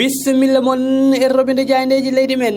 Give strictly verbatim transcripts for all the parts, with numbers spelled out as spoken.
Bisimilla mon e robinde jaayndeeji leydi men.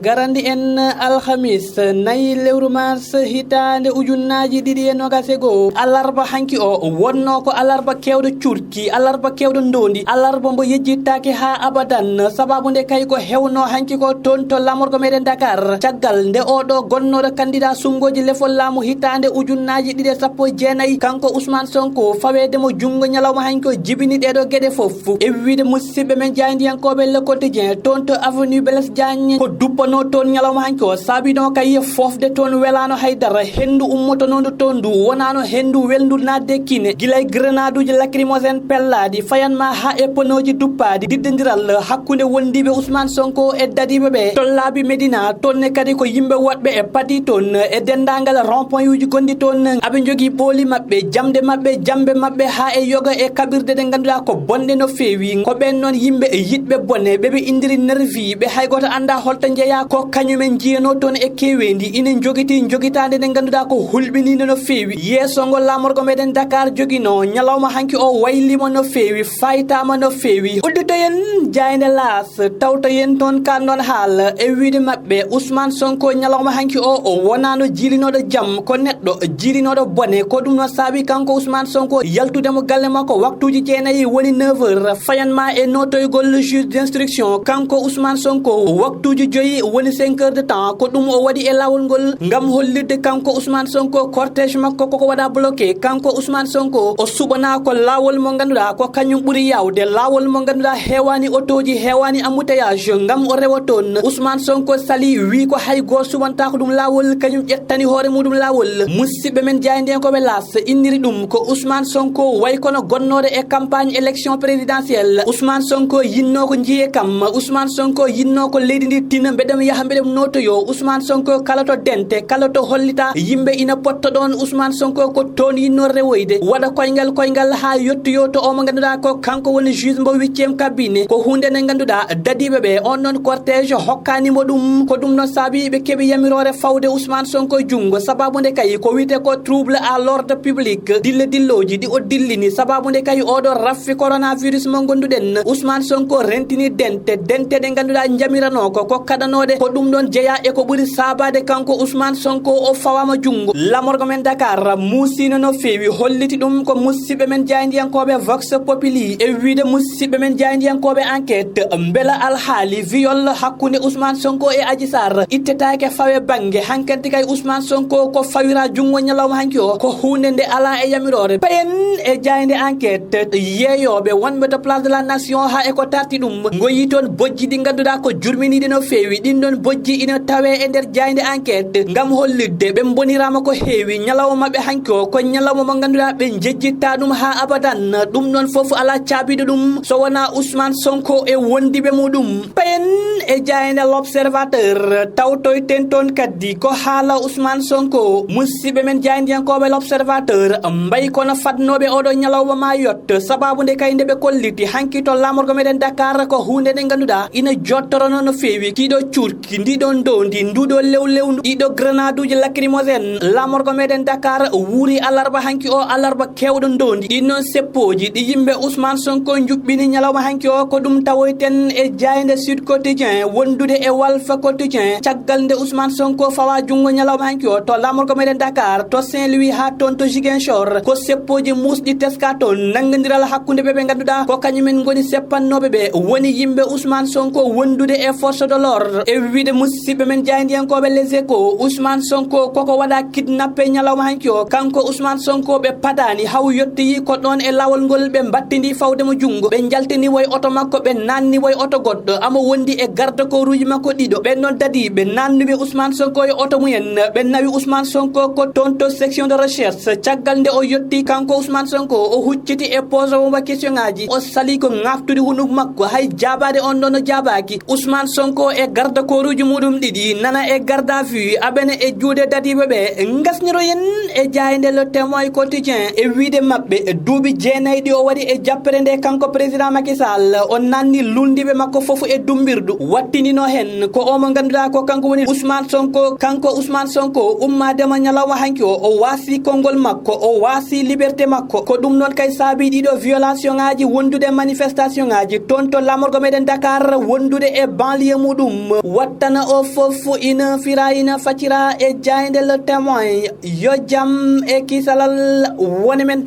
Garandi en alhamis nayi lewru mars hitaande ujunnaaji ɗiɗi e noogas e goo. Alarba hanki o wonnoo ko alarba keewɗo cuurki, alarba keewɗo ndoondi, alarba mbo yejjittaake haa abadan. Sababu nde kay ko hewnoo hanki ko toon to laamorgo meɗen Dakar. Caggal nde oo ɗoo gonnooɗo kandidaa suɓngooji lefol laamu hitaande ujunnaaji ɗiɗi e sappo e jeenayi, kanko Ousmane Sonko, faweede mo junngo ñalawma hanki o jibini ɗee ɗoo geɗe fof. E wiide musidɓe men jaayndiyankooɓe Le Quotidien, toon to avenue Blaise Diagne, ko duppanoo toon ñalawma hanki o, saabi ɗon kay fofde toon welaano hay dara. Henndu ummotonoondu toon ndu wonaano henndu welndu naatde kine, gila e grenaaduuji lacrymogène pellaaɗi, fayan ma haa e ponooji duppaaɗi, diddindiral hakkunde wondiiɓe Ousmane Sonko e dadiiɓe ɓe. To laabi Medina, toon ne kadi ko yimɓe woɗɓe e padi toon e denndaangal rond-point uji gonɗi toon. Aɓe njogii ɓooli maɓɓe, jamɗe maɓɓe, jambe maɓɓe haa e yoga e kaɓirɗe ɗe ngannduɗaa ko bonɗe no feewi. Ko ɓeen noon yimɓe e yiɗɓe bone, ɓe ɓe inndiri nervi, ɓe hay gooto anndaa holto njeyaa, ko kañum en njiyanoo toon e keeweendi, ina njogitii njogitaande nde ngannduɗaa ko hulɓiniinde no feewi. Yeeso ngo laamorgo meɗen Dakar joginoo, ñalawma hanki o wayliima no feewi, faytaama no feewi. Udditoyen jaaynde Laas, tawtoyen toon kaan ɗoon haala e wiide maɓɓe, Ousmane Sonko ñalawma hanki o, o wonaano jiilinooɗo jam, ko neɗɗo jiilinooɗo bone. Ko ɗum noon saabi kanko Ousmane Sonko yaltude mo galle makko waktuuji jeenayi, woni neuf heures, fayan ma e nootoygol juge d'instruction. Kanko Ousmane Sonko, waktuuji joyi, woni cinq heures de temps, ko ɗum o waɗi e laawol ngol ngam hollitde kanko Ousmane Sonko cortège makko koko waɗa bloqué. Kanko Ousmane Sonko, o suɓanaa ko laawol mo ngannduɗaa ko kañum ɓuri yaawde, laawol mo ngannduɗaa heewaani otooji, heewaani embouteillage, ngam o rewa toon. Ousmane Sonko sali, wii ko hay gooto suɓantaako ɗum laawol, kañum ƴettani hoore muɗum laawol. Musidɓe men jaayndiyankooɓe Laas inniri ɗum ko Ousmane Sonko way kono gonnooɗo e campagne élection présidentielle. Ousmane Sonko yinnoo ko njiyee kam, Ousmane Sonko yinnoo ko leydi ndi tina, mbeɗem yaha mbeɗem nootoyoo. Ousmane Sonko kala to dente, kala to hollita yimɓe ina potta ɗoon, Ousmane Sonko ko toon yinnoo rewoyde, waɗa koyngal koyngal haa yottoyoo to o mo ngannduɗaa ko kanko woni juge mbo huitième cabinet. Ko huunde nde ngannduɗaa dadiiɓe ɓe, on noon cortège hokkaani mo ɗum. Ko ɗum noon saabi ɓe keɓi yamiroore fawde Ousmane Sonko junngo. Sababu nde kay ko wiyetee ko trouble à l'ordre public, dille dillooji ɗi o dillini. Sababu nde kay oɗo raffi coronavirus mo ngannduɗen, Ousmane Sonko rentini dente, dente ɗe ngannduɗaa njamiranoo ko, ko kaɗanooɗe. Ko ɗum ɗoon jeyaa e ko ɓuri saabaade kanko Ousmane Sonko o fawaama junngo. Laamorgo men Dakar muusiino no feewi, holliti ɗum ko musidɓe men jaayndiyankooɓe Vox Populi. E wiide musidɓe men jaayndiyankooɓe Enquête, mbela alhaali viol hakkunde Ousmane Sonko e Adji Sarr ittetaake fawe bannge? Hankanti kay Ousmane Sonko ko fawira junngo ñalawma hanki o, ko huunde nde alaa e yamiroore. Payen e jaaynde Enquête, yeeyooɓe wonɓe to Place de la Nation haa e ko tarti ɗum, ngoyii toon bojji ɗi ngannduɗaa ko jurminiiɗi no feewi. Ɗin ɗoon bojji ina tawee e nder jaaynde Enquête ngam hollitde ɓe mboniraama ko heewi. Ñalawma maɓɓe hanki o ko ñalawma mo ngannduɗaa ɓe njejjitta ɗum haa abadan. Ɗum ɗoon fof alaa caabiiɗo ɗum so wonaa Ousmane Sonko e wondiiɓe muɗum. Payen e jaaynde L'Observateur, tawtoyten toon kadi ko haala Ousmane Sonko. Musidɓe men jaayndiyankooɓe L'Observateur, mbayi kono fadnooɓe oɗo ñalawma maa yotto, sababu nde kay nde ɓe kolliti hanki to laamorgo meɗen Dakar ko huunde nde ngannduɗaa ina jottorono no feewi. Kiiɗo cuurki, ndiɗo ndoondi, nduɗo lewlewndu, ɗiɗo grenaaduuji lacrymogène, laamorgo meɗen Dakar wuuri alarba hanki o, alarba keewɗo ndoondi. Ɗin noon seppooji ɗi yimɓe Ousmane Sonko njuɓɓini ñalawma hanki o, ko ɗum tawoyten e jaaynde Sud Quotidien wondude e Walf Quotidien. Caggal nde Ousmane Sonko fawa junngo ñalawma hanki o to laamorgo meɗen Dakar, to Saint-Louis haa toon to Ziguinchor, ko seppooji muusɗi teska toon, nanngondiral hakkunde ɓe ɓe ngannduɗaa ko kañumen ngoni seppannooɓe ɓe, woni yimɓe Ousmane Sonko wondude e force de l'ordre. E wiide musidɓe men jaayndiyankooɓe Les Échos, Ousmane Sonko koko waɗa kidnappé ñalawma hanki o. Kanko Ousmane Sonko ɓe padaani haw yottoyi ko ɗoon e laawol ngol, ɓe mbattindi fawde mo junngo. Ɓe njaltini woy oto makko, ɓe naanni woy oto goɗɗo. Amo wondi e garde corps uji makko ɗiɗo. Ɓen noon dadiiɓe naannuɓe Ousmane Sonko e oto mumen. Ɓe nawi Ousmane Sonko ko toon to section de recherche. Caggal nde o yotti kanko Ousmane Sonko, o hucciti e poche o mo question ngaji. O sali ko ŋaftude hunuk makko. Hay jaabaade on ɗon o jaabaaki. Ousmane Sonko e garde corps uji muɗum ɗiɗi nana e garde à vue, aɓene e juuɗe dadiiɓe ɓe. Ngasniroyen e jaaynde Le Témoin Quotidien e wiide maɓɓe duuɓi jeenayi ɗi o waɗi e jappere nde kanko président Macky Sall. O nanni lundiiɓe makko fof e dummbirdu. Wattindino heen ko o mo ngannduɗaa ko kanko woni Ousmane Sonko. Kanko Ousmane Sonko ummaade ma ñalawma hanki o, o waasi konngol makko, o waasi liberté makko. Ko ɗum noon kay saabi ɗiɗo violation ngaji wondude manifestation ngaji toon to Lamorgo meɗen Dakar wondude e banlieue muɗum, wattana o fof ina fira ina faccira e jaaynde Le Témoin. Yo jam e kisalal wone men.